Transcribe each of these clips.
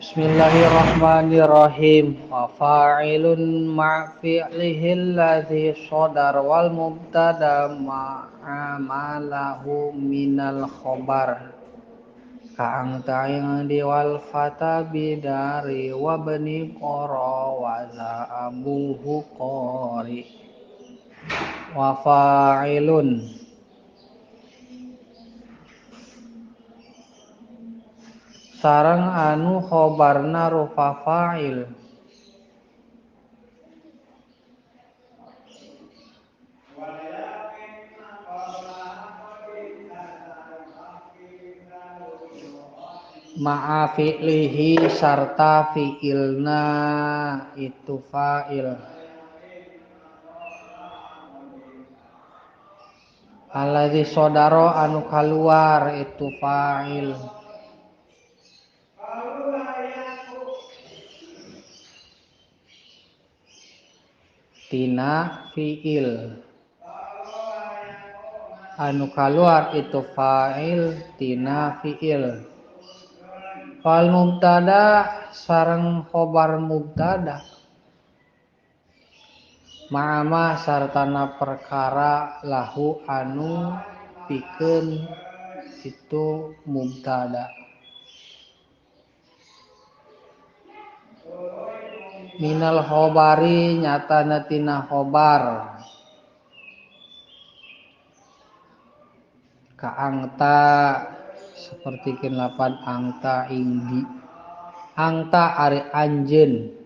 Bismillahirrahmanirrahim. Wa fa'ilun ma fi'lihi alladhi sadar wal mubtada ma'a ma lahu minal khobar. Ka'ang ta'ing di wal fata bidari wa bani qara wa za abuhu qari. Wa fa'ilun sareng anu khobarna rupa fa'il ma'a fi'lihi sarta fi'ilna itu fa'il alladzi sodaro anu kaluar itu fa'il tina fi'il anu kaluar itu fa'il tina fi'il fal mubtada sareng khobar mubtada ma'ama sartana perkara lahu anu pikeun itu mubtada minal khobari nyatana tina khobar kaangta seperti lapan angta ingdi angta ari anjeun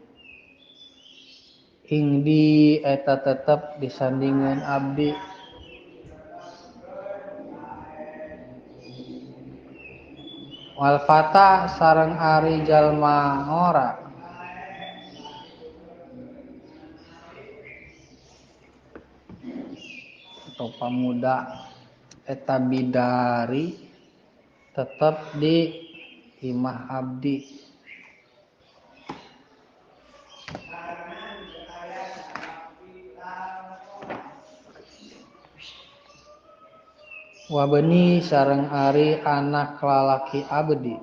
ingdi eta tetep disandingan abdi wal fata sareng ari jalma ngora atau pamuda eta bidari tetap di imah abdi wabeni sareng ari anak lalaki abdi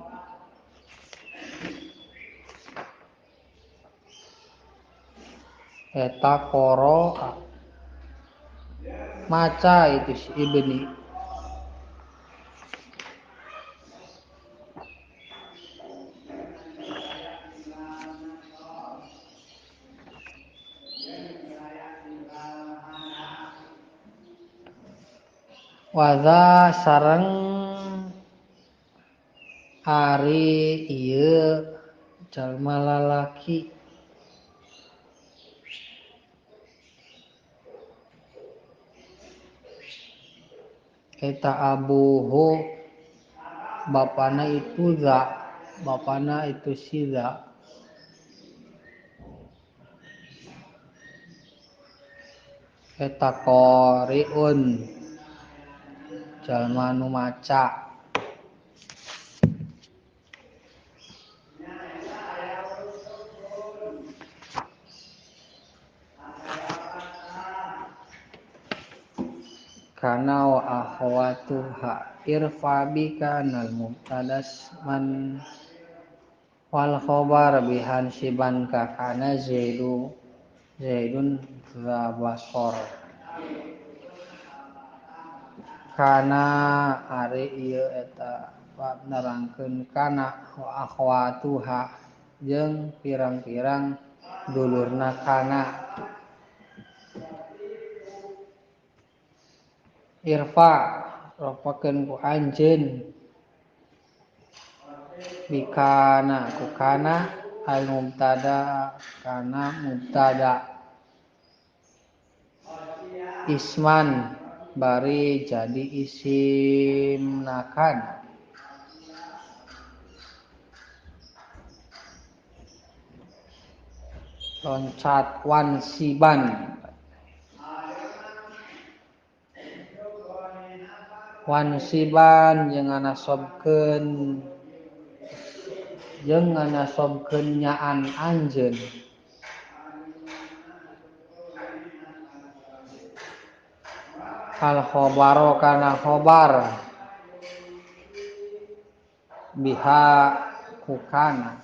eta qoro'a maca itu si ibni waza sareng ari ieu jalma lalaki eta abuhu bapana itu za bapana itu si za eta qariun jalma nu maca kana wa akhwatuha irfa bika nal mubtadas man wal khobar bihan siban ka kana zaidu zaidun za basor kana ari ieu eta bab nerangkeun kana wa akhwatuha jeung pirang-pirang dulurna kana irfa ropakeun ku anjeun bikana ku kana al mubtada kana mubtada isman bari jadi isim nakan loncat wansiban wansiban jeung nganasobkeun nyaan anjeun al khobaro kana khobar biha kukana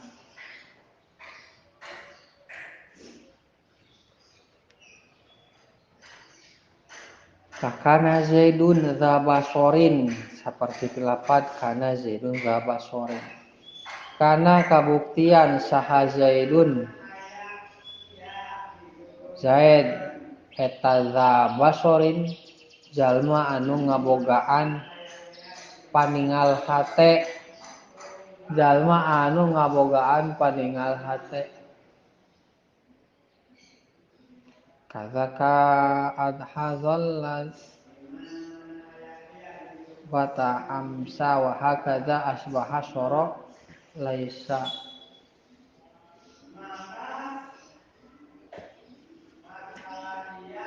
Kakana Zaidun dza basorin saperti tilapad kana Zaidun dza basorin. Kana kabuktian saha Zaidun Zaid eta dza basorin jalma anu ngabogaan paningal hate, jalma anu ngabogaan paningal hate. Kadzaka adha dhallat bata amsa wa hakadza asbaha soro laisa.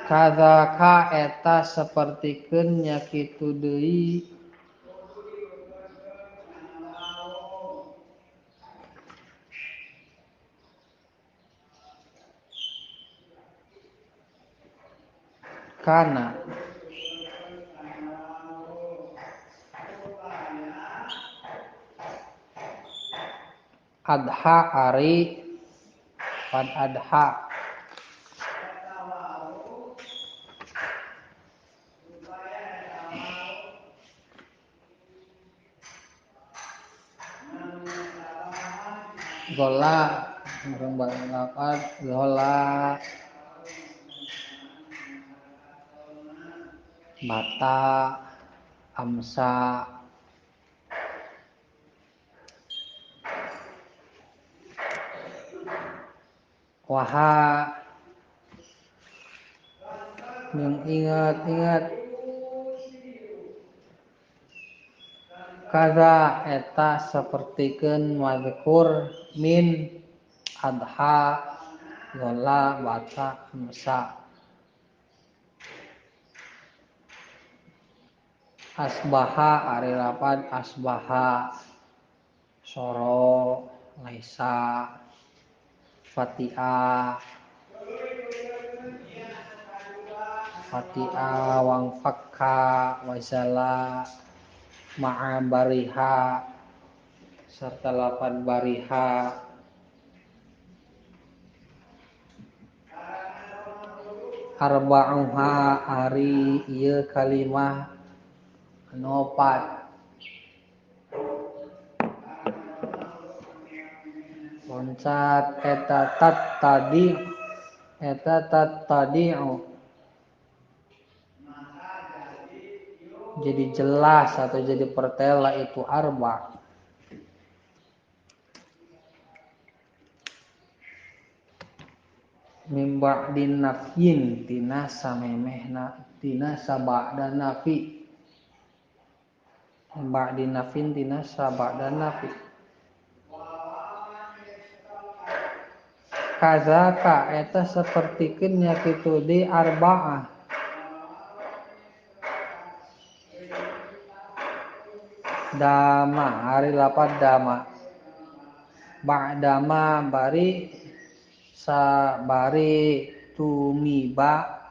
Kadzaka eta sapertikeun nya kitu deui kana adha ari pad adha gola ngurang gola bata amsa waha mengingat-ingat kaza eta sapertikeun mazkur min adha gola bata amsa asbaha ari lapad asbaha soro laisa fatia fatia wang fakka wazala ma'a bariha serta lapad bariha arba'uha ari ieu kalimah nopat loncat eta tat tadi eta tat tadi jadi jelas atau jadi pertela itu arba mim ba'din nafyin tina samemehna tina saba'da nafi ba'di nafin tina saba'da nafi. Kazaka eta sapertikeun nya kitu di arba'ah dama ari lapad dama ba'dama bari sabari tumiba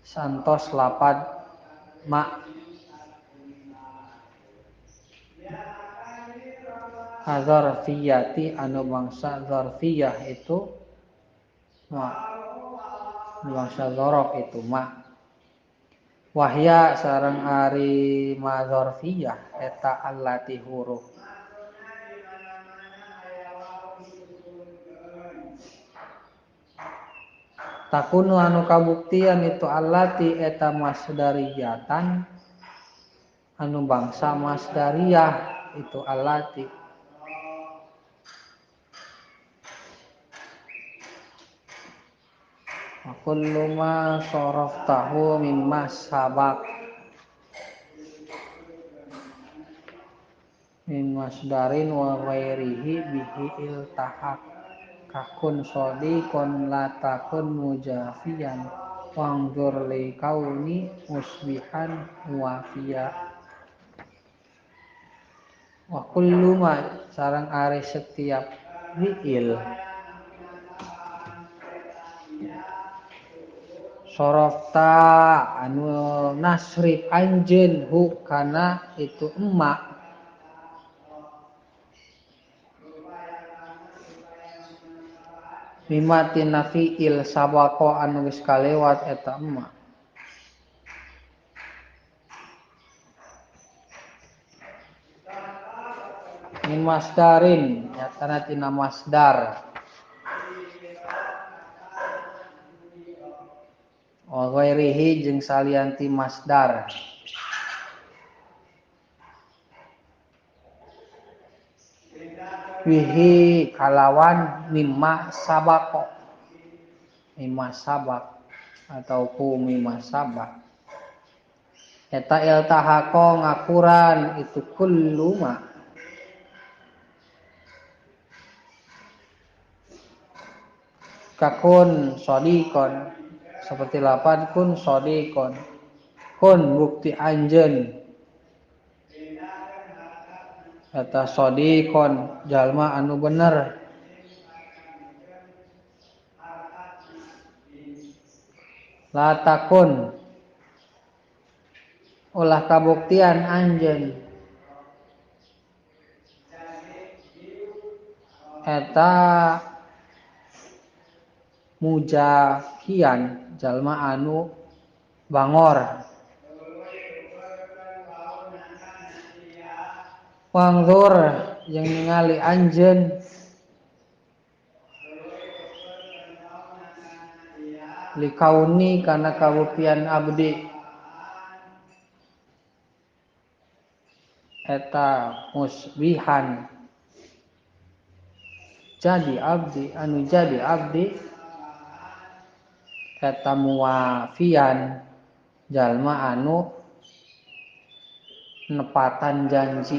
santos lapad ma azarfiyati anu bangsa zarfiyah itu ma bangsa dzaraf itu ma wahya sareng ari ma zarfiyah eta allati huruf takunu anu kabuktian itu allati eta masdariyatan anu bangsa masdariyah itu allati. Kullu ma saraftahu mimma sabaq min masdarin wa ghairihi bihi iltahaq kakun sadiqon la takun mujafiyan wangzur li kauni musbihan muwafiya. Wa kullu ma sareng ari setiap fi'il sorofta anu nasrif anjeun hu kana itu emak mimma tina fi'il sabaqo anu geus kalewat eta emak Min masdarin nyatana tina masdar. Wa ghairihi jeung salian ti masdar. Bihi kalawan mimma sabaqo. Mimma sabaq atau ku mimma sabaq. Eta iltahaqo ngakuran itu kullu ma. Kakun sodikon seperti lapan kun sodikon kun bukti anjeun eta sodikon jalma anu bener la takun ulah kabuktian anjeun eta mujakian jalma anu bangor. Wangzur yang ningali anjeun likauni kana kabuktian abdi eta musbihan jadi abdi anu jadi abdi eta muwafian jalma anu nepatan janji.